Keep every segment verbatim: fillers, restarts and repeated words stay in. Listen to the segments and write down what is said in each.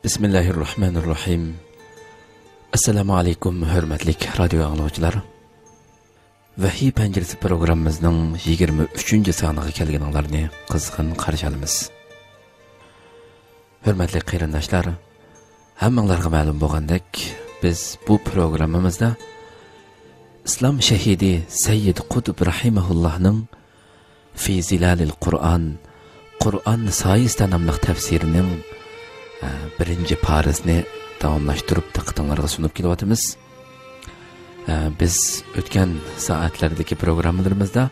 بىسمىللاھىررەھمانىررەھىم. ئەسسالامۇ ئەلەيكۇم، ھۆرمەتلىك رادىيو ئاڭلىغۇچىلار. ۋەھىي پەنجىرىسى پروگراممىمىزنىڭ يىگىرمە ئۈچىنچى سانىغا كەلگىنىڭلارنى قىزغىن قارشى ئالىمىز. ھۆرمەتلىك قېرىنداشلار، ھەممىڭلارغا مەلۇم بولغاندەك، بىز بۇ پروگراممىمىزدا ئىسلام شەھىدى سەييىد قۇتۇب رەھىمەھۇللاھنىڭ في ظلال القرآن، قۇرئان سايىسىدا ناملىق تەپسىرىنىڭ، ئە، بىرىنچى پارىسىنى داۋاملاشتۇرۇپ دىققىتىڭلارغا سۇنۇپ كېلىۋاتىمىز. ئە، بىز ئۆتكەن سائەتلەردىكى پروگراممىلىرىمىزدا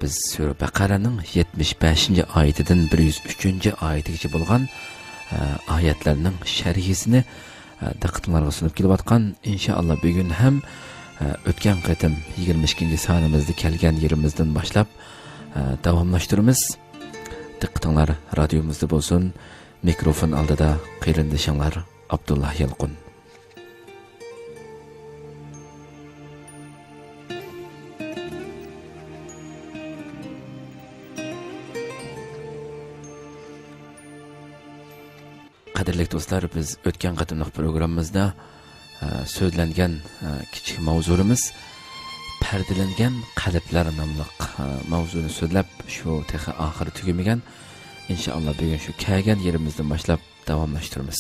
بىز سۈرە بەقەرەنىڭ يەتمىش بەشىنچى ئايىتىدىن بىر يۈز ئۈچىنچى ئايىتىگىچە بولغان، ئە، ئايەتلەرنىڭ شەرھىسىنى، ئە، دىققىتىڭلارغا سۇنۇپ كېلىۋاتقان. ئىنشائاللا، بۈگۈن ھەم، ئە، ئۆتكەن قېتىم يىگىرمە ئىككىنچى سانىمىزدا كەلگەن يېرىمىزدىن باشلاپ، ئە، داۋاملاشتۇرىمىز. دىققىتىڭلار رادىيومىزدا بولسۇن. مىكروفون ئالدىدا قېرىندىشىڭلار ئابدۇللا يالقۇن. قەدىرلىك دوستلار، بىز ئۆتكەن قېتىملىق پروگراممىمىزدا، ئە، سۆزلەنگەن، ئە، كىچىك ماۋزۇلىرىمىز پەردىلەنگەن قەلبلەر ناملىق، ئە، ماۋزۇنى سۆزلەپ، شۇ تېخى ئاخىرى تۈگىمىگەن. ئىنشائاللا، بۈگۈن شۇ كەلگەن يېرىمىزدىن باشلاپ داۋاملاشتۇرىمىز.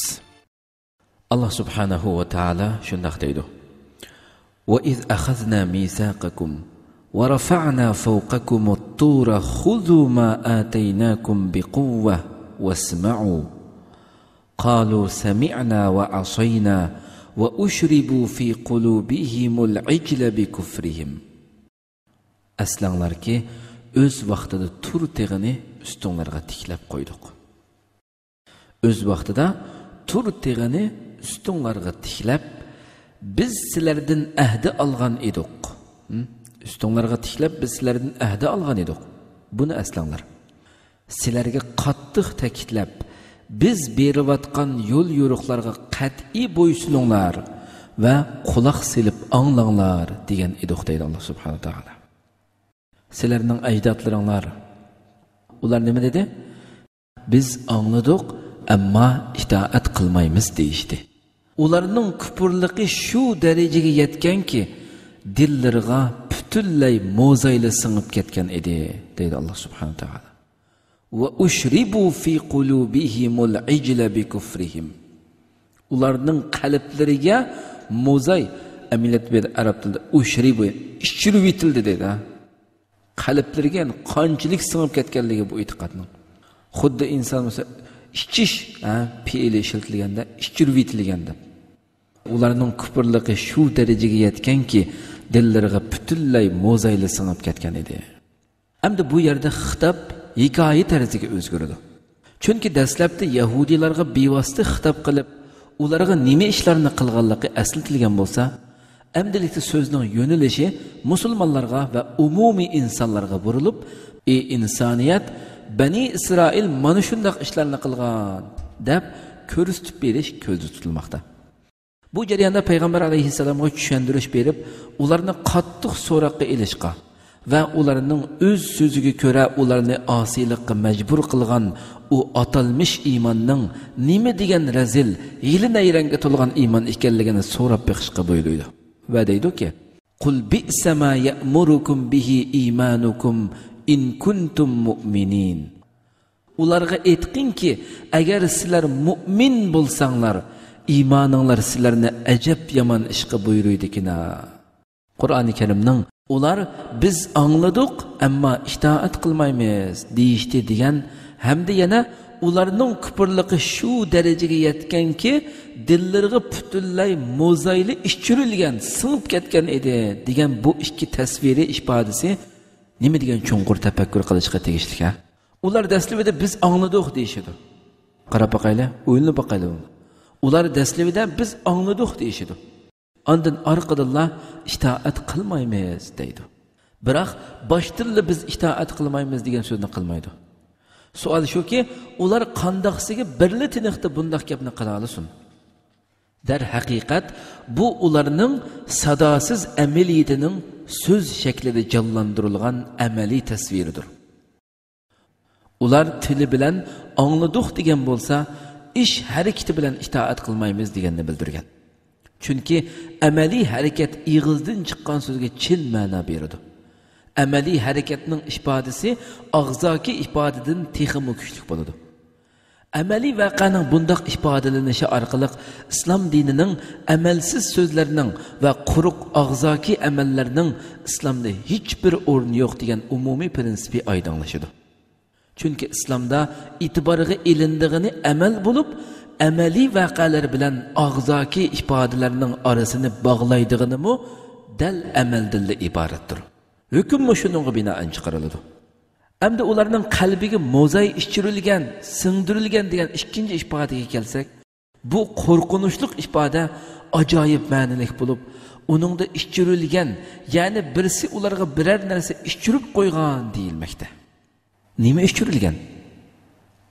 ئاللا سۇبھانەھۇ ۋە تائالا شۇنداق دەيدۇ: وَإِذْ أَخَذْنَا مِيثَاقَكُمْ وَرَفَعْنَا فَوْقَكُمُ الطُّورَ خُذُوا مَا آتَيْنَاكُمْ بِقُوَّةٍ وَاسْمَعُوا. قَالُوا سَمِعْنَا وَعَصَيْنَا وَأُشْرِبُوا فِي قُلُوبِهِمُ الْعِجْلَ بِكُفْرِهِمْ. ئەسلەڭلاركى، ئۆز ۋاقتىدا تۇر تېغىنى ئۈستۈڭلارغا تىكلەپ قويدۇق. ئۆز ۋاقتىدا تۇر تېغىنى ئۈستۈڭلارغا تىكلەپ، بىز سىلەردىن ئەھدە ئالغان ئىدۇق. ھىم؟ ئۈستۈڭلارغا تىكلەپ، بىز سىلەردىن ئەھدە ئالغان ئىدۇق. بۇنى ئەسلەڭلار. سىلەرگە قاتتىق تەكىتلەپ، بىز بېرىۋاتقان يول يورۇقلارغا قەتئىي بويسۇنۇڭلار ۋە قۇلاق سېلىپ ئاڭلاڭلار، دېگەن ئىدۇق، دەيدۇ ئاللا سۇبھانەھۇ ۋە تائالا. سىلەرنىڭ ئەجدادلىرىڭلار، ئۇلار نېمە دېدى؟ بىز ئاڭلىدۇق، ئەمما ئىتائەت قىلمايمىز دېيىشتى. ئۇلارنىڭ كۇپۇرلۇقى شۇ دەرىجىگە يەتكەنكى، دىللىرىغا پۈتۈنلەي موزايلا سىڭىپ كەتكەن ئىدى، دەيدۇ ئاللا سۇبھانەھۇ ۋە تائالا. وَأُشْرِبُوا فِي قُلُوبِهِمُ الْعِجْلَ بِكُفْرِهِمْ. ئۇلارنىڭ قەلبلىرىگە موزاي، ئەمەلىيەتتە بۇ يەردە ئەرەب تىلىدا ئۇشرىبۇ، ئىچۈرۈۋېتىلدى دەيدۇ، ھە. قەلبلىرىگە، يەنى، قانچىلىك سىڭىپ كەتكەنلىكى بۇ ئېتىقادنىڭ. خۇددى ئىنسان بولسا ئىچىش، ھە، پېئىلى ئىشلىتىلگەندە، ئىچۈرۈۋېتىلگەندە. ئۇلارنىڭ كۇپۇرلۇقى شۇ دەرىجىگە يەتكەنكى، دىللىرىغا پۈتۈنلەي موزايلا سىڭىپ كەتكەن ئىدى. ئەمدى بۇ يەردە خىتاب ھېكايە تەرزىگە ئۆزگىرىدۇ. چۈنكى دەسلەپتە يەھۇدىيلارغا بىۋاسىتە خىتاب قىلىپ، ئۇلارغا نېمە ئىشلارنى قىلغانلىقى ئەسلىتىلگەن بولسا، ئەمدىلىكتە سۆزنىڭ يۆنىلىشى مۇسۇلمانلارغا ۋە ئومۇمىي ئىنسانلارغا بۇرۇلۇپ، «ئى ئىنسانىيەت، بەنى ئىسرائىل مانا شۇنداق ئىشلارنى قىلغان» دەپ كۆرسىتىپ بېرىش كۆزدە تۇتۇلماقتا. بۇ جەرياندا پەيغەمبەر ئەلەيھىسسالامغا چۈشەندۈرۈش بېرىپ، ئۇلارنى قاتتىق سوراققا ئېلىشقا ۋە ئۇلارنىڭ ئۆز سۆزىگە كۆرە ئۇلارنى ئاسىيلىققا مەجبۇر قىلغان ئۇ ئاتالمىش ئىماننىڭ نېمە دېگەن رەزىل، ھىيلە-نەيرەڭگە تولغان ئىمان ئىكەنلىكىنى سوراپ بېقىشقا بۇيرۇيدۇ ۋە دەيدۇكى، قُلْ بِئْسَ مَا يَأْمُرُكُمْ بِهِ إِيمَانُكُمْ إِنْ كُنْتُمْ مُؤْمِنِينَ. ئۇلارغا ئېيتقىنكى، ئەگەر سىلەر مۇئمىن بولساڭلار، ئىمانىڭلار سىلەرنى ئەجەب يامان ئىشقا بۇيرۇيدىكىنا. قۇرئانى كەرىمنىڭ، «ئۇلار، بىز ئاڭلىدۇق، ئەمما ئىتائەت قىلمايمىز» دېيىشتى دېگەن ھەمدە يەنە، «ئۇلارنىڭ كۇپۇرلۇقى شۇ دەرىجىگە يەتكەنكى، دىللىرىغا پۈتۈنلەي موزايلا ئىچۈرۈلگەن، سىڭىپ كەتكەن ئىدى» دېگەن بۇ ئىككى تەسۋىرىي ئىپادىسى نېمە دېگەن چوڭقۇر تەپەككۇر قىلىشقا تېگىشلىك، ھە؟ ئۇلار دەسلىۋىدە «بىز ئاڭلىدۇق» دېيىشىدۇ. قاراپ باقايلى، ئويلىنىپ باقايلى. ئۇلار دەسلىۋىدە «بىز ئاڭلىدۇق» دېيىشىدۇ. ئاندىن ئارقىدىنلا «ئىتائەت قىلمايمىز» دەيدۇ. بىراق باشتىنلا «بىز ئىتائەت قىلمايمىز» دېگەن سۆزنى قىلمايدۇ. سوئال شۇكى، ئۇلار قانداقسىگە بىرلا تىنىقتا بۇنداق گەپنى قىلالىسۇن؟ دەرھەقىقەت، بۇ ئۇلارنىڭ ساداسىز ئەمەلىيىتىنىڭ سۆز شەكلىدە جانلاندۇرۇلغان ئەمەلىي تەسۋىرىدۇر. ئۇلار تىلى بىلەن «ئاڭلىدۇق» دېگەن بولسا، ئىش ھەرىكىتى بىلەن ئىتائەت قىلمايمىز دېگەننى بىلدۈرگەن. چۈنكى ئەمەلىي ھەرىكەت ئېغىزدىن چىققان سۆزگە چىن مەنا بېرىدۇ. ئەمەلىي ھەرىكەتنىڭ ئىپادىسى ئاغزاكى ئىپادىدىن تېخىمۇ كۈچلۈك بولىدۇ. ئەمەلىي ۋەقەنىڭ بۇنداق ئىپادىلىنىشى ئارقىلىق ئىسلام دىنىنىڭ ئەمەلسىز سۆزلەرنىڭ ۋە قۇرۇق ئاغزاكى ئەمەللەرنىڭ ئىسلامدا ھېچبىر ئورنى يوق دېگەن ئومۇمىي پىرىنسىپى ئايدىڭلىشىدۇ. چۈنكى ئىسلامدا ئېتىبارغا ئېلىنىدىغىنى ئەمەل بولۇپ، ئەمەلىي ۋەقەلەر بىلەن ئاغزاكى ئىپادىلەرنىڭ ئارىسىنى باغلايدىغىنىمۇ دەل ئەمەلدىنلا ئىبارەتتۇر. ھۆكۈممۇ شۇنىڭغا بىنائەن چىقىرىلىدۇ. ئەمدى ئۇلارنىڭ قەلبىگە موزاي ئىچۈرۈلگەن، سىڭدۈرۈلگەن دېگەن ئىككىنچى ئىپادىگە كەلسەك، بۇ قورقۇنچلۇق ئىپادە ئاجايىپ مەنىلىك بولۇپ، ئۇنىڭدا ئىچۈرۈلگەن، يەنى بىرسى ئۇلارغا بىرەر نەرسە ئىچۈرۈپ قويغان دېيىلمەكتە. نېمە ئىچۈرۈلگەن؟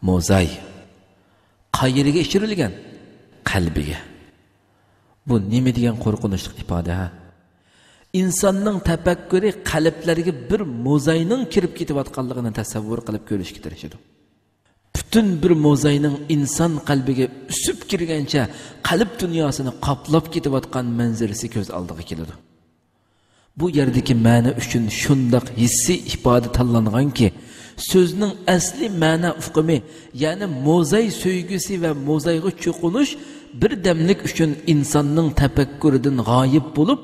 موزاي. قايىرىگە ئىچۈرۈلگەن؟ قەلبىگە. بۇ نېمە دېگەن قورقۇنچلۇق ئىپادە، ھە؟ ئىنساننىڭ تەپەككۇرى قەلبلەرگە بىر موزاينىڭ كىرىپ كېتىۋاتقانلىقىنى تەسەۋۋۇر قىلىپ كۆرۈشكە تىرىشىدۇ. پۈتۈن بىر موزاينىڭ ئىنسان قەلبىگە ئۈسۈپ كىرگەنچە قەلب دۇنياسىنى قاپلاپ كېتىۋاتقان مەنزىرىسى كۆز ئالدىغا كېلىدۇ. بۇ يەردىكى مەنە ئۈچۈن شۇنداق ھېسسىي ئىپادە تاللانغانكى، سۆزنىڭ ئەسلى مەنە ئۇقۇمى، يەنى موزاي سۆيگۈسى ۋە موزايغا چوقۇنۇش بىر دەملىك ئۈچۈن ئىنساننىڭ تەپەككۇرىدىن غايىب بولۇپ،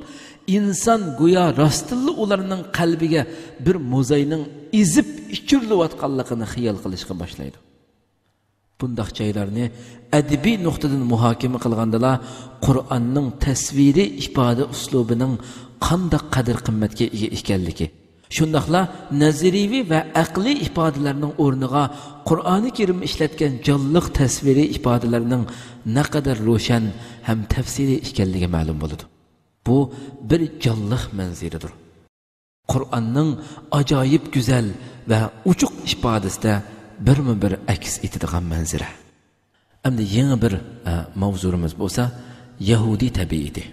ئىنسان گويا راستتىنلا ئۇلارنىڭ قەلبىگە بىر موزاينىڭ ئېزىپ ئىچۈرۈلۈۋاتقانلىقىنى خىيال قىلىشقا باشلايدۇ. بۇنداق جايلارنى ئەدەبىي نۇقتىدىن مۇھاكىمە قىلغاندىلا، قۇرئاننىڭ تەسۋىرىي ئىپادە ئۇسلۇبىنىڭ قانداق قەدىر-قىممەتكە ئىگە ئىكەنلىكى، شۇنداقلا نەزەرىيىۋى ۋە ئەقلىي ئىپادىلەرنىڭ ئورنىغا قۇرئانى كەرىم ئىشلەتكەن جانلىق تەسۋىرىي ئىپادىلەرنىڭ نەقەدەر روشەن ھەم تەپسىلىي ئىكەنلىكى مەلۇم بولىدۇ. بۇ بىر جانلىق مەنزىرىدۇر. قۇرئاننىڭ ئاجايىپ گۈزەل ۋە ئوچۇق ئىپادىسىدە بىرمۇ بىر ئەكس ئېتىدىغان مەنزىرە. ئەمدى يېڭى بىر، ئە، ماۋزۇمىز بولسا يەھۇدىي تەبىئىتى.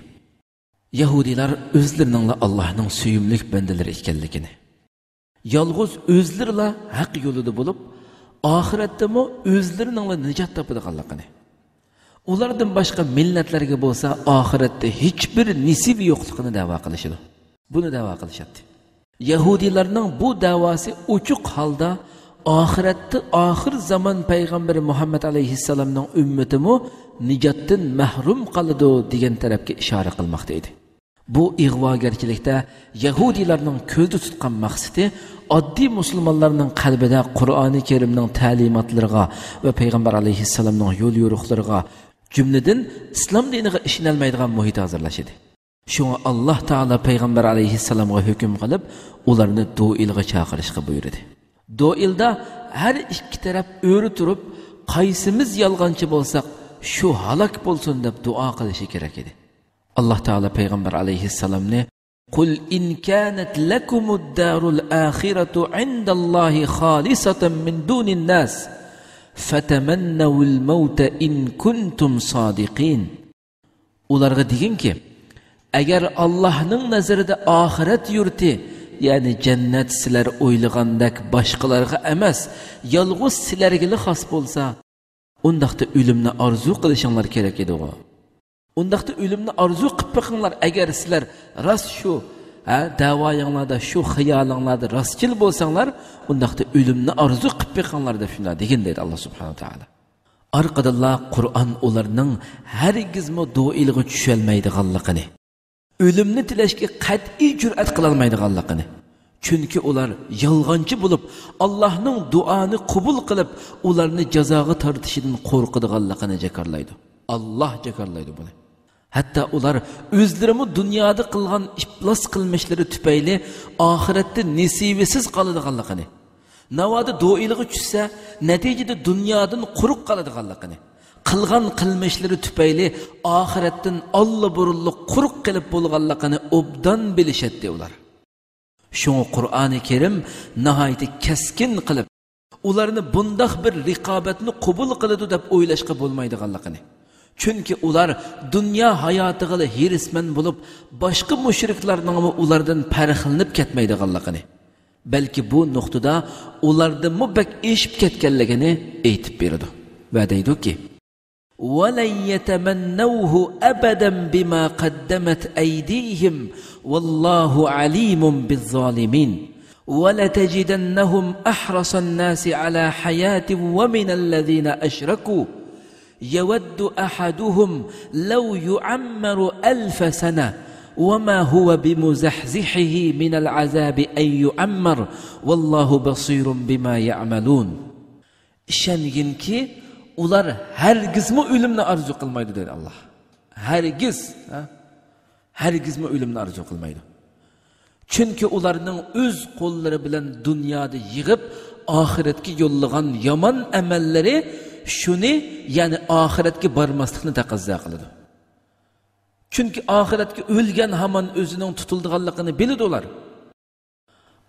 يەھۇدىيلار ئۆزلىرىنىڭلا ئاللاھنىڭ سۆيۈملۈك بەندىلىرى ئىكەنلىكىنى، يالغۇز ئۆزلىرىلا ھەق يولىدا بولۇپ، ئاخىرەتتىمۇ ئۆزلىرىنىڭلا نىجات تاپىدىغانلىقىنى، ئۇلاردىن باشقا مىللەتلەرگە بولسا ئاخىرەتتە ھېچبىر نېسىۋى يوقلۇقىنى دەۋا قىلىشىدۇ. بۇنى دەۋا قىلىشاتتى. يەھۇدىيلارنىڭ بۇ دەۋاسى ئوچۇق ھالدا ئاخىرەتتە ئاخىر زامان پەيغەمبىرى مۇھەممەد ئەلەيھىسسالامنىڭ ئۈممىتىمۇ نىجاتتىن مەھرۇم قالىدۇ دېگەن تەرەپكە ئىشارە قىلماقتا ئىدى. بۇ ئىغۋاگەرچىلىكتە يەھۇدىيلارنىڭ كۆزدە تۇتقان مەقسىتى ئاددىي مۇسۇلمانلارنىڭ قەلبىدە قۇرئانى كەرىمنىڭ تەلىماتلىرىغا ۋە پەيغەمبەر ئەلەيھىسسالامنىڭ يول يورۇقلىرىغا، جۈملىدىن ئىسلام دىنىغا ئىشىنەلمەيدىغان مۇھىت ھازىرلاش ئىدى. شۇڭا ئاللاھ تائالا پەيغەمبەر ئەلەيھىسسالامغا ھۆكۈم قىلىپ، ئۇلارنى دۇئىلغا چاقىرىشقا بۇيرۇدى. دۇئىلدا ھەر ئىككى تەرەپ ئۆرە تۇرۇپ، قايسىمىز يالغانچى بولساق، شۇ ھالاك بولسۇن دەپ دۇئا قىلىشى كېرەك ئىدى. ئاللاھ تائالا پەيغەمبەر ئەلەيھىسسالامنى، قل إن كانت لكم الدار الآخرة عند الله خالصة من دون الناس فتمنوا الموت إن كنتم صادقين. ئۇلارغا دېگىنكى، ئەگەر ئاللاھنىڭ نەزىرىدە ئاخىرەت يۇرتى، يەنى جەننەت سىلەر ئويلىغاندەك باشقىلارغا ئەمەس، يالغۇز سىلەرگىلا خاس بولسا، ئۇنداقتا ئۆلۈمنى ئارزۇ قىلىشىڭلار كېرەك ئىدىغۇ. ئۇنداقتا ئۆلۈمنى ئارزۇ قىلىپ بېقىڭلار، ئەگەر سىلەر راست شۇ، ھە، دەۋايىڭلاردا، شۇ خىيالىڭلاردا راستچىل بولساڭلار، ئۇنداقتا ئۆلۈمنى ئارزۇ قىلىپ بېقىڭلار دەپ شۇنداق دېگىن دەيدۇ ئاللاھ سۇبھانەھۇ ۋە تائالا. ئارقىدىنلا قۇرئان ئۇلارنىڭ ھەرگىزمۇ دۇئىلغا چۈشەلمەيدىغانلىقىنى، ئۆلۈمنى تىلەشكە قەتئىي جۈرئەت قىلالمايدىغانلىقىنى، چۈنكى ئۇلار يالغانچى بولۇپ، ئاللاھنىڭ دۇئانى قوبۇل قىلىپ، ئۇلارنى جازاغا تارتىشىدىن قورقىدىغانلىقىنى جاكارلايدۇ. ئاللاھ جاكارلايدۇ بۇنى. ھەتتا ئۇلار ئۆزلىرىمۇ دۇنيادا قىلغان ئىپلاس قىلمىشلىرى تۈپەيلى ئاخىرەتتە نېسىۋىسىز قالىدىغانلىقىنى، ناۋادا دۇئىلغا چۈشسە، نەتىجىدە دۇنيادىن قۇرۇق قالىدىغانلىقىنى، قىلغان قىلمىشلىرى تۈپەيلى ئاخىرەتتىن ئاللىبۇرۇنلا قۇرۇق قېلىپ بولغانلىقىنى ئوبدان بىلىشەتتى ئۇلار. شۇڭا قۇرئانى كەرىم ناھايىتى كەسكىن قىلىپ، ئۇلارنى بۇنداق بىر رىقابەتنى قوبۇل قىلىدۇ دەپ ئويلاشقا بولمايدىغانلىقىنى، چۈنكى ئۇلار دۇنيا ھاياتىغىلا ھېرىسمەن بولۇپ، باشقا مۇشرىكلارنىڭمۇ ئۇلاردىن پەرقلىنىپ كەتمەيدىغانلىقىنى، بەلكى بۇ نۇقتىدا ئۇلاردىنمۇ بەك ئېشىپ كەتكەنلىكىنى ئېيتىپ بېرىدۇ ۋە دەيدۇكى، ولن يتمنوه أبدا بما قدمت أيديهم والله عليم بالظالمين. ولتجدنهم أحرص الناس على حياة ومن الذين أشركوا يود أحدهم لو يعمر ألف سنة وما هو بمزحزحه من العذاب أن يعمر والله بصير بما يعملون. ئىشەنگىنكى، ئۇلار ھەرگىزمۇ ئۆلۈمنى ئارزۇ قىلمايدۇ، دەيدۇ ئاللاھ. ھەرگىز، ھە؟ ھەرگىزمۇ ئۆلۈمنى ئارزۇ قىلمايدۇ. چۈنكى ئۇلارنىڭ ئۆز قوللىرى بىلەن دۇنيادا يىغىپ، ئاخىرەتكە يوللىغان يامان ئەمەللىرى شۇنى، يەنى ئاخىرەتكە بارماسلىقنى تەقەززا قىلىدۇ. چۈنكى ئاخىرەتكە ئۆلگەن ھامان ئۆزىنىڭ تۇتۇلىدىغانلىقىنى بىلىدۇ ئۇلار.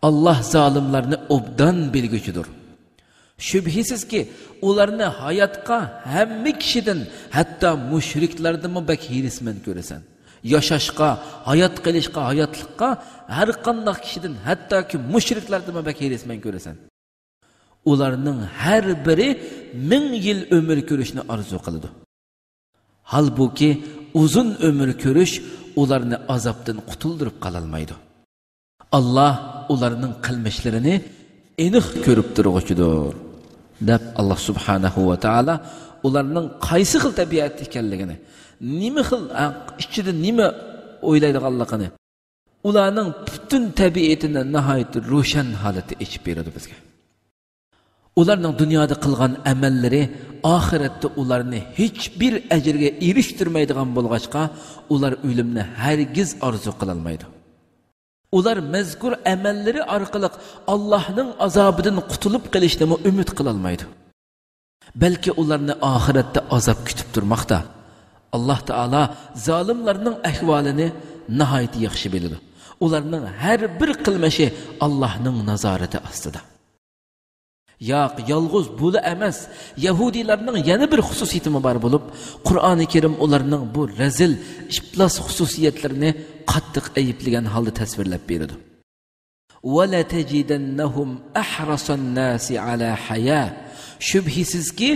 ئاللاھ زالىملارنى ئوبدان بىلگۈچىدۇر. شۈبھىسىزكى، ئۇلارنى ھاياتقا ھەممە كىشىدىن، ھەتتا مۇشرىكلاردىنمۇ بەك ھېرىسمەن كۆرىسەن. ياشاشقا، ھايات قېلىشقا، ھاياتلىققا ھەر قانداق كىشىدىن، ھەتتاكى مۇشرىكلاردىنمۇ بەك ھېرىسمەن كۆرىسەن. ئۇلارنىڭ ھەر بىرى مىڭ يىل ئۆمۈر كۆرۈشنى ئارزۇ قىلىدۇ. ھالبۇكى، ئۇزۇن ئۆمۈر كۆرۈش ئۇلارنى ئازابتىن قۇتۇلدۇرۇپ قالالمايدۇ. ئاللاھ ئۇلارنىڭ قىلمىشلىرىنى ئېنىق كۆرۈپ تۇرغۇچىدۇر، دەپ، ئاللاھ سۇبھانەھۇ ۋە تائالا ئۇلارنىڭ قايسى خىل تەبىئەتتە ئىكەنلىكىنى، نېمە خىل، ئە، ئىچىدە نېمە ئويلايدىغانلىقىنى، ئۇلارنىڭ پۈتۈن تەبىئىتىنى ناھايىتى روشەن ھالەتتە ئېچىپ بېرىدۇ بىزگە. ئۇلارنىڭ دۇنيادا قىلغان ئەمەللىرى ئاخىرەتتە ئۇلارنى ھېچبىر ئەجىرگە ئېرىشتۈرمەيدىغان بولغاچقا، ئۇلار ئۆلۈمنى ھەرگىز ئارزۇ قىلالمايدۇ. ئۇلار مەزكۇر ئەمەللىرى ئارقىلىق ئاللاھنىڭ ئازابىدىن قۇتۇلۇپ قېلىشنىمۇ ئۈمىد قىلالمايدۇ. بەلكى ئۇلارنى ئاخىرەتتە ئازاب كۈتۈپ تۇرماقتا. ئاللاھ تائالا زالىملارنىڭ ئەھۋالىنى ناھايىتى ياخشى بىلىدۇ. ئۇلارنىڭ ھەر بىر قىلمىشى ئاللاھنىڭ نازارىتى ئاستىدا. ياق، يالغۇز بۇلا ئەمەس، يەھۇدىيلارنىڭ يەنە بىر خۇسۇسىيىتىمۇ بار بولۇپ، قۇرئانى كەرىم ئۇلارنىڭ بۇ رەزىل، ئىپلاس خۇسۇسىيەتلىرىنى قاتتىق ئەيىبلىگەن ھالدا تەسۋىرلەپ بېرىدۇ. ولتجدنهم أحرص الناس على حياة. شۈبھىسىزكى،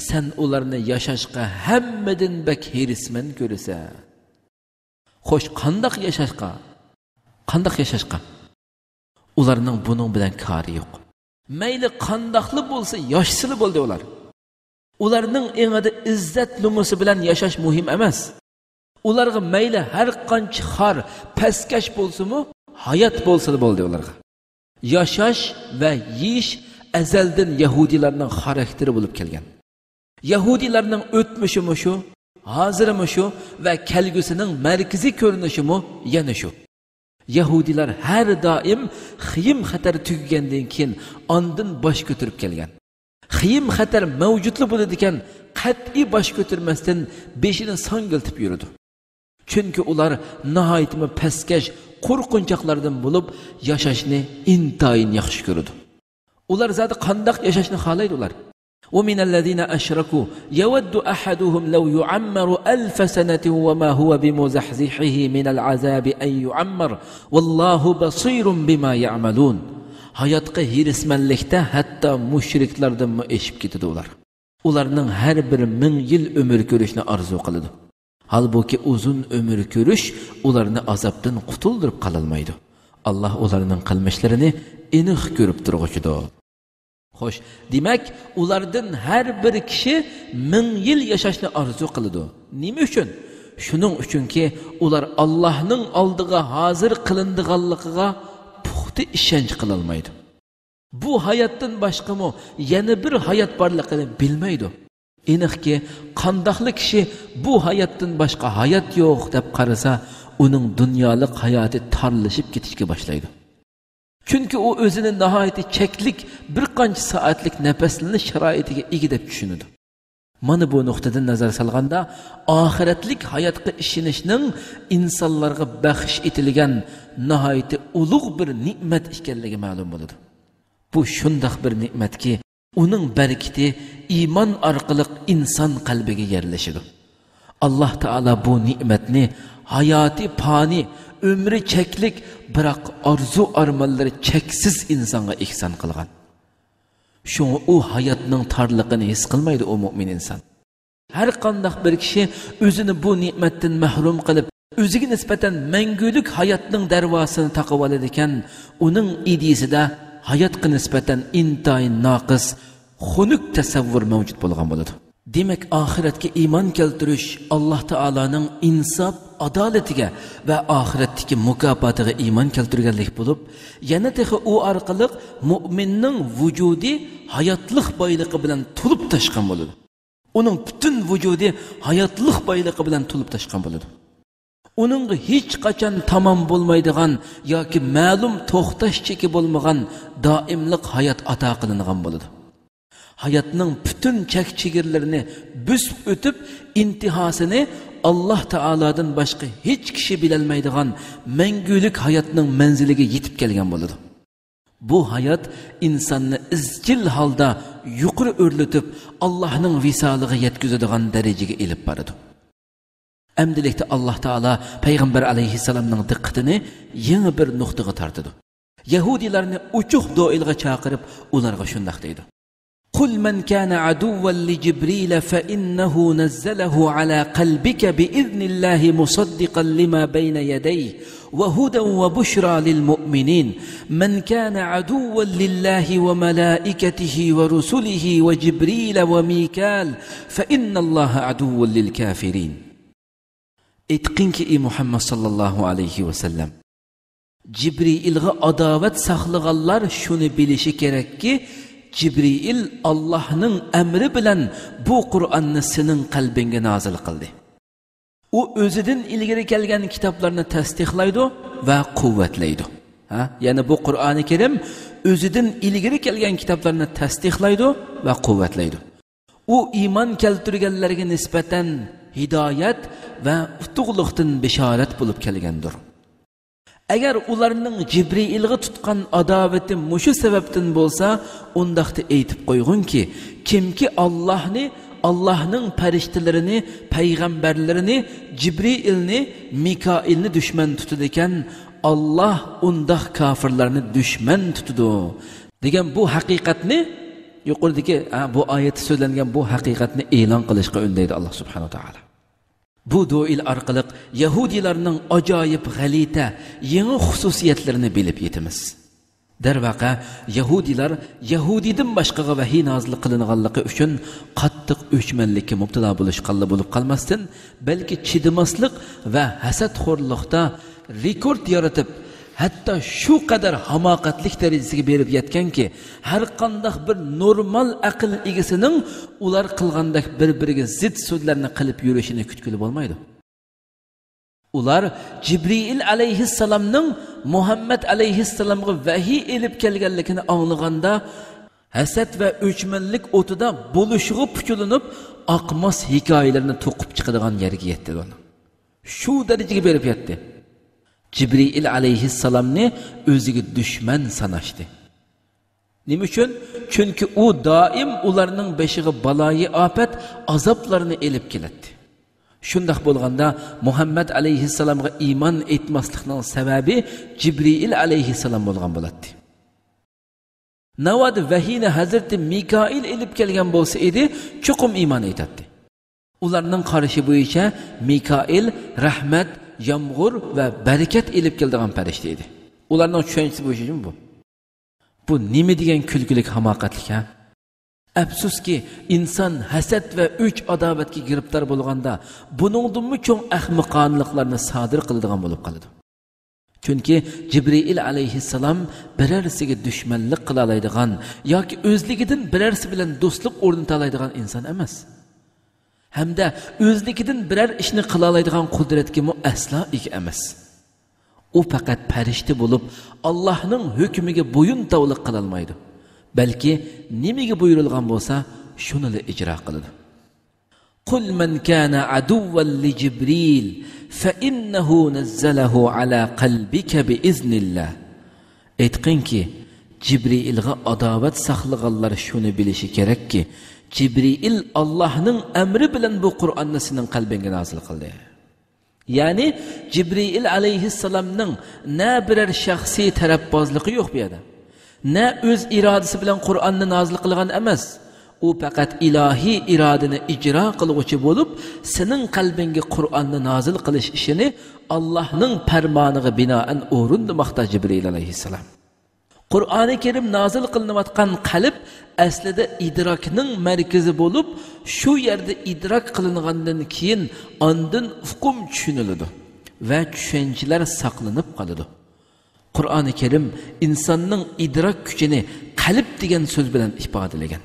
سەن ئۇلارنى ياشاشقا ھەممىدىن بەك ھېرىسمەن كۆرىسەن. خوش، قانداق ياشاشقا؟ قانداق ياشاشقا؟ ئۇلارنىڭ بۇنىڭ بىلەن كارى يوق. مەيلى قانداقلا بولسا، ياشىسىلا بولدى ئۇلار. ئۇلارنىڭ ئېڭىدا ئىززەت لۇمۇسى بىلەن ياشاش مۇھىم ئەمەس. ئۇلارغا مەيلى ھەر قانچە خار، پەسكەش بولسىمۇ، ھايات بولسىلا بولدى ئۇلارغا. ياشاش ۋە يېيىش ئەزەلدىن يەھۇدىيلارنىڭ خاراكتېرى بولۇپ كەلگەن. يەھۇدىيلارنىڭ ئۆتمۈشىمۇ شۇ، ھازىرىمۇ شۇ ۋە كەلگۈسىنىڭ مەركىزىي كۆرۈنۈشىمۇ يەنە شۇ. يەھۇدىيلار ھەر دائىم خېيىم-خەتەر تۈگىگەندىن كېيىن ئاندىن باش كۆتۈرۈپ كەلگەن. خېيىم-خەتەر مەۋجۇتلا بولىدىكەن، قەتئىي باش كۆتۈرمەستىن بېشىنى ساڭگىلىتىپ يۈرىدۇ. چۈنكى ئۇلار ناھايىتىمۇ پەسكەش، قورقۇنچاقلاردىن بولۇپ، ياشاشنى ئىنتايىن ياخشى كۆرىدۇ. ئۇلار زادى قانداق ياشاشنى خالايدۇ ئۇلار؟ ومن الذين أشركوا يود أحدهم لو يعمر ألف سنة وما هو بمزحزحه من العذاب أن يعمر والله بصير بما يعملون. ھاياتقا ھېرىسمەنلىكتە ھەتتا مۇشرىكلاردىنمۇ ئېشىپ كېتىدۇ ئۇلار. ئۇلارنىڭ ھەر بىرى مىڭ يىل ئۆمۈر كۆرۈشنى ئارزۇ قىلىدۇ. ھالبۇكى، ئۇزۇن ئۆمۈر كۆرۈش ئۇلارنى ئازابتىن قۇتۇلدۇرۇپ قالالمايدۇ. ئاللاھ ئۇلارنىڭ قىلمىشلىرىنى ئېنىق كۆرۈپ تۇرغۇچىدۇر. خوش، دېمەك، ئۇلاردىن ھەر بىر كىشى مىڭ يىل ياشاشنى ئارزۇ قىلىدۇ. نېمە ئۈچۈن؟ شۇنىڭ ئۈچۈنكى، ئۇلار ئاللاھنىڭ ئالدىغا ھازىر قىلىنىدىغانلىقىغا پۇختا ئىشەنچ قىلالمايدۇ. بۇ ھاياتتىن باشقىمۇ يەنە بىر ھايات بارلىقىنى بىلمەيدۇ. ئېنىقكى، قانداقلا كىشى بۇ ھاياتتىن باشقا ھايات يوق دەپ قارىسا، ئۇنىڭ دۇنيالىق ھاياتى تارلىشىپ كېتىشكە باشلايدۇ. چۈنكى ئۇ ئۆزىنى ناھايىتى چەكلىك، بىر قانچە سائەتلىك نەپەسلىنىش شارائىتىگە ئىگە دەپ چۈشىنىدۇ. مانا بۇ نۇقتىدىن نەزەر سالغاندا، ئاخىرەتلىك ھاياتقا ئىشىنىشنىڭ ئىنسانلارغا بەخش ئېتىلگەن ناھايىتى ئۇلۇغ بىر نېمەت ئىكەنلىكى مەلۇم بولىدۇ. بۇ شۇنداق بىر نېمەتكى، ئۇنىڭ بەرىكىتى ئىمان ئارقىلىق ئىنسان قەلبىگە يەرلىشىدۇ. ئاللاھ تائالا بۇ نېمەتنى ھاياتى پانىي، ئۆمرى چەكلىك، بىراق ئارزۇ-ئارمانلىرى چەكسىز ئىنسانغا ئېھسان قىلغان. شۇڭا ئۇ ھاياتنىڭ تارلىقىنى ھېس قىلمايدۇ ئۇ مۆمىن ئىنسان. ھەر قانداق بىر كىشى ئۆزىنى بۇ نېمەتتىن مەھرۇم قىلىپ، ئۆزىگە نىسبەتەن مەڭگۈلۈك ھاياتنىڭ دەرۋازىسىنى تاقىۋالىدىكەن، ئۇنىڭ ئىدىيىسىدە ھاياتقا نىسبەتەن ئىنتايىن ناقىس، خۇنۈك تەسەۋۋۇر مەۋجۇت بولغان بولىدۇ. دېمەك، ئاخىرەتكە ئىمان كەلتۈرۈش ئاللاھ تائالانىڭ ئىنساپ، ئادالىتىگە ۋە ئاخىرەتتىكى مۇكاپاتىغا ئىمان كەلتۈرگەنلىك بولۇپ، يەنە تېخى ئۇ ئارقىلىق مۇئمىننىڭ ۋۇجۇدى ھاياتلىق بايلىقى بىلەن تولۇپ تاشقان بولىدۇ. ئۇنىڭ پۈتۈن ۋۇجۇدى ھاياتلىق بايلىقى بىلەن تولۇپ تاشقان بولىدۇ. ئۇنىڭغا ھېچقاچان تامام بولمايدىغان ياكى مەلۇم توختاش چېكى بولمىغان دائىملىق ھايات ئاتا قىلىنغان بولىدۇ. ھاياتنىڭ پۈتۈن چەك-چېگرىلىرىنى بۆسۈپ ئۆتۈپ، ئىنتىھاسىنى ئاللاھ تائالادىن باشقا ھېچ كىشى بىلەلمەيدىغان مەڭگۈلۈك ھاياتنىڭ مەنزىلىگە يېتىپ كەلگەن بولىدۇ. بۇ ھايات ئىنساننى ئىزچىل ھالدا يۇقىرى ئۆرلىتىپ، ئاللاھنىڭ ۋىسالىغا يەتكۈزىدىغان دەرىجىگە ئېلىپ بارىدۇ. ئەمدىلىكتە ئاللاھ تائالا پەيغەمبەر ئەلەيھىسسالامنىڭ دىققىتىنى يېڭى بىر نۇقتىغا تارتىدۇ. يەھۇدىيلارنى ئوچۇق دوئىلغا چاقىرىپ، ئۇلارغا شۇنداق دەيدۇ: قل من كان عدوا لجبريل فإنه نزله على قلبك بإذن الله مصدقا لما بين يديه وهدى وبشرى للمؤمنين. من كان عدوا لله وملائكته ورسله وجبريل وميكال فإن الله عدو للكافرين. ئېيتقىنكى، ئى مۇھەممەد ساللاللاھۇ ئەلەيھى ۋەسەللەم، جىبرىئىلغا ئاداۋەت ساقلىغانلار شۇنى بىلىشى كېرەككى، جىبرىئىل ئاللاھنىڭ ئەمرى بىلەن بۇ قۇرئاننى سېنىڭ قەلبىڭگە نازىل قىلدى. ئۇ ئۆزىدىن ئىلگىرى كەلگەن كىتابلارنى تەستىقلايدۇ ۋە قۇۋۋەتلەيدۇ. ھە؟ يەنى بۇ قۇرئانى كەرىم ئۆزىدىن ئىلگىرى كەلگەن كىتابلارنى تەستىقلايدۇ ۋە قۇۋۋەتلەيدۇ. ئۇ ئىمان كەلتۈرگەنلەرگە نىسبەتەن ھىدايەت ۋە ئۇتۇقلۇقتىن بېشارەت بولۇپ كەلگەندۇر. ئەگەر ئۇلارنىڭ جىبرىئىلغا تۇتقان ئاداۋىتى مۇشۇ سەۋەبتىن بولسا، ئۇنداقتا ئېيتىپ قويغىنكى، كىمكى ئاللاھنى، ئاللاھنىڭ پەرىشتىلىرىنى، پەيغەمبەرلىرىنى، جىبرىئىلنى، مىكائىلنى دۈشمەن تۇتىدىكەن، ئاللاھ ئۇنداق كاپىرلارنى دۈشمەن تۇتىدۇ، دېگەن بۇ ھەقىقەتنى، يۇقىرىدىكى، ھە، بۇ ئايەتتە سۆزلەنگەن بۇ ھەقىقەتنى ئېلان قىلىشقا ئۈندەيدۇ ئاللاھ سۇبھانەھۇ ۋە تائالا. بۇ دوئىل ئارقىلىق يەھۇدىيلارنىڭ ئاجايىپ غەلىتە، يېڭى خۇسۇسىيەتلىرىنى بىلىپ يېتىمىز. دەرۋەقە، يەھۇدىيلار يەھۇدىيدىن باشقىغا ۋەھىي نازىل قىلىنغانلىقى ئۈچۈن قاتتىق ئۆچمەنلىككە مۇپتىلا بولۇشقانلا بولۇپ قالماستىن، بەلكى چىدىماسلىق ۋە ھەسەتخورلۇقتا رېكورت يارىتىپ، ھەتتا شۇ قەدەر ھاماقەتلىك دەرىجىسىگە بېرىپ يەتكەنكى، ھەرقانداق بىر نورمال ئەقىل ئىگىسىنىڭ ئۇلار قىلغاندەك بىر-بىرىگە زىت سۆزلەرنى قىلىپ يۈرۈشىنى كۈتكىلى بولمايدۇ. ئۇلار جىبرىئىل ئەلەيھىسسالامنىڭ مۇھەممەد ئەلەيھىسسالامغا ۋەھىي ئېلىپ كەلگەنلىكىنى ئاڭلىغاندا، ھەسەت ۋە ئۆچمەنلىك ئوتىدا بولۇشىغا پۇچىلىنىپ، ئاقماس ھېكايىلىرىنى توقۇپ چىقىدىغان يەرگە يەتتى ئۇلار. شۇ دەرىجىگە بېرىپ يەتتى. جىبرىئىل ئەلەيھىسسالامنى ئۆزىگە دۈشمەن ساناشتى. نېمە ئۈچۈن؟ چۈنكى ئۇ دائىم ئۇلارنىڭ بېشىغا بالايىئاپەت، ئازابلارنى ئېلىپ كېلەتتى. شۇنداق بولغاندا، مۇھەممەد ئەلەيھىسسالامغا ئىمان ئېيتماسلىقنىڭ سەۋەبى جىبرىئىل ئەلەيھىسسالام بولغان بولاتتى. ناۋادا ۋەھىينى ھەزرىتى مىكائىل ئېلىپ كەلگەن بولسا ئىدى، چوقۇم ئىمان ئېيتاتتى. ئۇلارنىڭ قارىشى بويىچە مىكائىل رەھمەت، يامغۇر ۋە بەرىكەت ئېلىپ كېلىدىغان پەرىشتە ئىدى. ئۇلارنىڭ چۈشەنچىسى بويىچە بۇ. بۇ نېمە دېگەن كۈلكىلىك ھاماقەتلىك، ھە؟ ئەپسۇسكى، ئىنسان ھەسەت ۋە ئۆچ-ئاداۋەتكە گىرىپتار بولغاندا، بۇنىڭدىنمۇ چوڭ ئەخمىقانىلىقلارنى سادىر قىلىدىغان بولۇپ قالىدۇ. چۈنكى جىبرىئىل ئەلەيھىسسالام بىرەرسىگە دۈشمەنلىك قىلالايدىغان ياكى ئۆزلۈكىدىن بىرەرسى بىلەن دوستلۇق ئورنىتالايدىغان ئىنسان ئەمەس. ھەمدە ئۆزلۈكىدىن بىرەر ئىشنى قىلالايدىغان قۇدرەتكىمۇ ئەسلا ئىگە ئەمەس. ئۇ پەقەت پەرىشتە بولۇپ، ئاللاھنىڭ ھۆكمىگە بويۇن تاۋلىق قىلالمايدۇ. بەلكى نېمىگە بۇيرۇلغان بولسا، شۇنىلا ئىجرا قىلىدۇ. قل من كان عدوا لجبريل فإنه نزله على قلبك بإذن الله. ئېيتقىنكى، جىبرىئىلغا ئاداۋەت ساقلىغانلار شۇنى بىلىشى كېرەككى، جىبرىئىل ئاللاھنىڭ ئەمرى بىلەن بۇ قۇرئاننى سېنىڭ قەلبىڭگە نازىل قىلدى. يەنى جىبرىئىل ئەلەيھىسسالامنىڭ نە بىرەر شەخسىي تەرەپبازلىقى يوق بۇ يەردە، نە ئۆز ئىرادىسى بىلەن قۇرئاننى نازىل قىلغان ئەمەس. ئۇ پەقەت ئىلاھىي ئىرادىنى ئىجرا قىلغۇچى بولۇپ، سېنىڭ قەلبىڭگە قۇرئاننى نازىل قىلىش ئىشىنى ئاللاھنىڭ پەرمانىغا بىنائەن ئورۇندىماقتا، جىبرىئىل ئەلەيھىسسالام. قۇرئانى كەرىم نازىل قىلىنىۋاتقان قەلب ئەسلىدە ئىدراكنىڭ مەركىزى بولۇپ، شۇ يەردە ئىدراك قىلىنغاندىن كېيىن، ئاندىن ئۇقۇم چۈشىنىلىدۇ ۋە چۈشەنچىلەر ساقلىنىپ قالىدۇ. قۇرئانى كەرىم ئىنساننىڭ ئىدراك كۈچىنى قەلب دېگەن سۆز بىلەن ئىپادىلىگەن.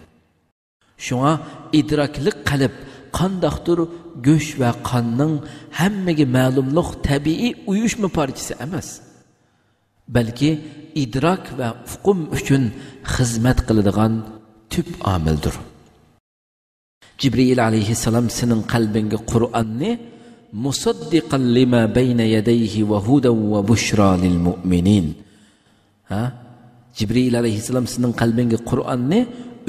شۇڭا ئىدراكلىق قەلب قانداقتۇر گۆش ۋە قاننىڭ ھەممىگە مەلۇملۇق تەبىئىي ئۇيۇشما پارچىسى ئەمەس، بەلكى ئىدراك ۋە ئۇقۇم ئۈچۈن خىزمەت قىلىدىغان تۈپ ئامىلدۇر. جىبرىئىل ئەلەيھىسسالام سېنىڭ قەلبىڭگە قۇرئاننى مۇسەددىقەن لىما بەينە يەدەيھى ۋە ھۇدەن ۋە بۇشرا لىل مۇئمىنىن. ھە؟ جىبرىئىل ئەلەيھىسسالام سېنىڭ قەلبىڭگە قۇرئاننى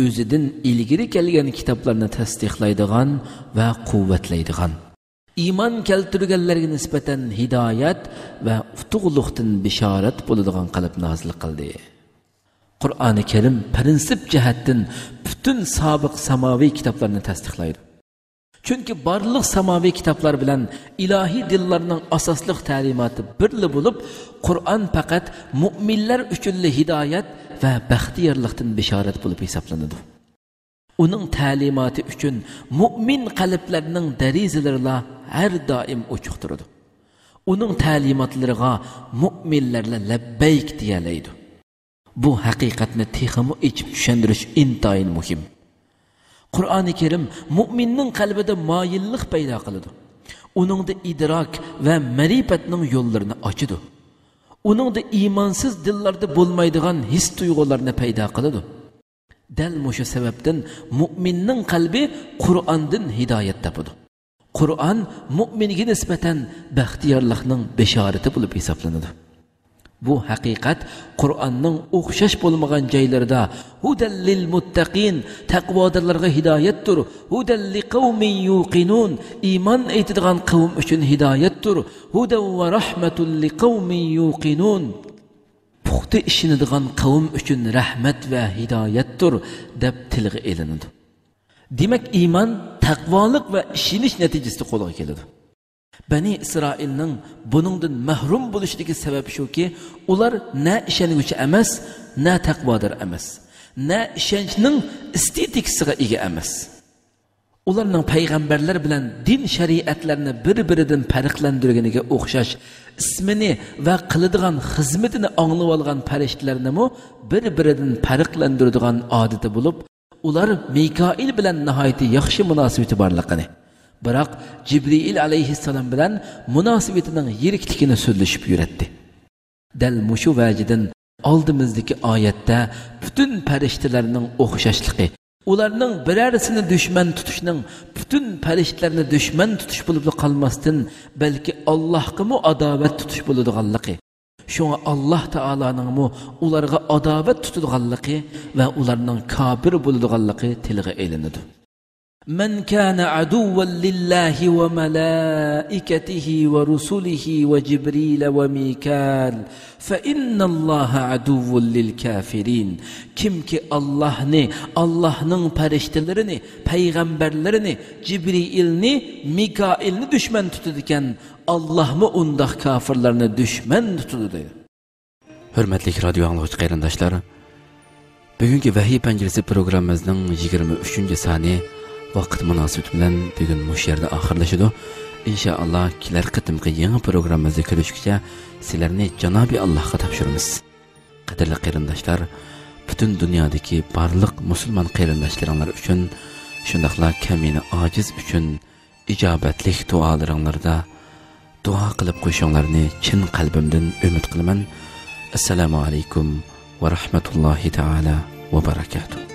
ئۆزىدىن ئىلگىرى كەلگەن كىتابلارنى تەستىقلايدىغان ۋە قۇۋۋەتلەيدىغان، ئىمان كەلتۈرگەنلەرگە نىسبەتەن ھىدايەت ۋە ئۇتۇقلۇقتىن بېشارەت بولىدىغان قىلىپ نازىل قىلدى. قۇرئانى كەرىم پىرىنسىپ جەھەتتىن پۈتۈن سابىق ساماۋىي كىتابلارنى تەستىقلايدۇ. چۈنكى بارلىق ساماۋىي كىتابلار بىلەن ئىلاھىي دىنلارنىڭ ئاساسلىق تەلىماتى بىرلا بولۇپ، قۇرئان پەقەت مۇئمىنلەر ئۈچۈنلا ھىدايەت ۋە بەختىيارلىقتىن بېشارەت بولۇپ ھېسابلىنىدۇ. ئۇنىڭ تەلىماتى ئۈچۈن مۇئمىن قەلبلەرنىڭ دېرىزىلىرىلا ھەر دائىم ئوچۇق تۇرىدۇ. ئۇنىڭ تەلىماتلىرىغا مۇئمىنلەرلا لەببەيك دېيەلەيدۇ. بۇ ھەقىقەتنى تېخىمۇ ئېچىپ چۈشەندۈرۈش ئىنتايىن مۇھىم. قۇرئانى كەرىم مۇئمىننىڭ قەلبىدە مايىللىق پەيدا قىلىدۇ. ئۇنىڭدا ئىدراك ۋە مەرىپەتنىڭ يوللىرىنى ئاچىدۇ. ئۇنىڭدا ئىمانسىز دىللاردا بولمايدىغان ھېس-تۇيغۇلارنى پەيدا قىلىدۇ. دەل مۇشۇ سەۋەبتىن مۇئمىننىڭ قەلبى قۇرئاندىن ھىدايەت تاپىدۇ. قۇرئان مۇئمىنگە نىسبەتەن بەختىيارلىقنىڭ بېشارىتى بولۇپ ھېسابلىنىدۇ. بۇ ھەقىقەت قۇرئاننىڭ ئوخشاش بولمىغان جايلىرىدا ھۇدەل لىل مۇتتەقىن، تەقۋادارلارغا ھىدايەتتۇر، ھۇدەل لىقەۋمىن يۇقىنۇن، ئىمان ئېيتىدىغان قەۋم ئۈچۈن ھىدايەتتۇر، ھۇدەن ۋە رەھمەتۇن لىقەۋمىن يۇقىنۇن، پۇختا ئىشىنىدىغان قەۋم ئۈچۈن رەھمەت ۋە ھىدايەتتۇر، دەپ تىلغا ئېلىنىدۇ. دېمەك، ئىمان تەقۋالىق ۋە ئىشىنىش نەتىجىسىدە قولغا كېلىدۇ. بەنى ئىسرائىلنىڭ بۇنىڭدىن مەھرۇم بولۇشىدىكى سەۋەب شۇكى، ئۇلار نە ئىشەنگۈچى ئەمەس، نە تەقۋادار ئەمەس، نە ئىشەنچنىڭ ئېستېتىكىسىغا ئىگە ئەمەس. ئۇلارنىڭ پەيغەمبەرلەر بىلەن دىن شەرىئەتلەرنى بىر-بىرىدىن پەرقلەندۈرگىنىگە ئوخشاش، ئىسمىنى ۋە قىلىدىغان خىزمىتىنى ئاڭلىۋالغان پەرىشتىلەرنىمۇ بىر-بىرىدىن پەرقلەندۈرىدىغان ئادىتى بولۇپ، ئۇلار مىكائىل بىلەن ناھايىتى ياخشى مۇناسىۋىتى بارلىقىنى، بىراق جىبرىئىل ئەلەيھىسسالام بىلەن مۇناسىۋىتىنىڭ يىرىكلىكىنى سۆزلىشىپ يۈرەتتى. دەل مۇشۇ ۋەجىدىن ئالدىمىزدىكى ئايەتتە پۈتۈن پەرىشتىلەرنىڭ ئوخشاشلىقى، ئۇلارنىڭ بىرەرسىنى دۈشمەن تۇتۇشنىڭ پۈتۈن پەرىشتىلەرنى دۈشمەن تۇتۇش بولۇپلا قالماستىن، بەلكى ئاللاھقىمۇ ئاداۋەت تۇتۇش بولىدىغانلىقى، شۇڭا ئاللاھ تائالانىڭمۇ ئۇلارغا ئاداۋەت تۇتىدىغانلىقى ۋە ئۇلارنىڭ كاپىر بولىدىغانلىقى تىلغا ئېلىنىدۇ. من كان عدوا لله وملائكته ورسله وجبريل وميكال فإن الله عدو للكافرين. كىمكى ئاللاھنى، ئاللاھنىڭ پەرىشتىلىرىنى، پەيغەمبەرلىرىنى، جىبرىئىلنى، مىكائىلنى دۈشمەن تۇتىدىكەن، ئاللاھمۇ ئۇنداق كاپىرلارنى دۈشمەن تۇتىدۇ، دەيدۇ. ھۆرمەتلىك رادىيو ئاڭلىغۇچى قېرىنداشلار، بۈگۈنكى ۋەھىي پەنجىرىسى پروگراممىمىزنىڭ يىگىرمە ئۈچىنچى سانى ۋاقىت مۇناسىۋىتى بىلەن بۈگۈن مۇشۇ يەردە ئاخىرلىشىدۇ. ئىنشائاللا، كېلەر قېتىمقى يېڭى پروگراممىمىزدا كۆرۈشكىچە سىلەرنى جانابى ئاللاھقا تاپشۇرىمىز. قەدىرلىك قېرىنداشلار، پۈتۈن دۇنيادىكى بارلىق مۇسۇلمان قېرىنداشلىرىڭلار ئۈچۈن، شۇنداقلا كەمىنە ئاجىز ئۈچۈن ئىجابەتلىك دۇئالىرىڭلاردا دۇئا قىلىپ قويۇشۇڭلارنى چىن قەلبىمدىن ئۈمىد قىلىمەن. ئەسسالامۇ ئەلەيكۇم ۋە رەھمەتۇللاھى تائالا ۋە بەرەكاتۇھ.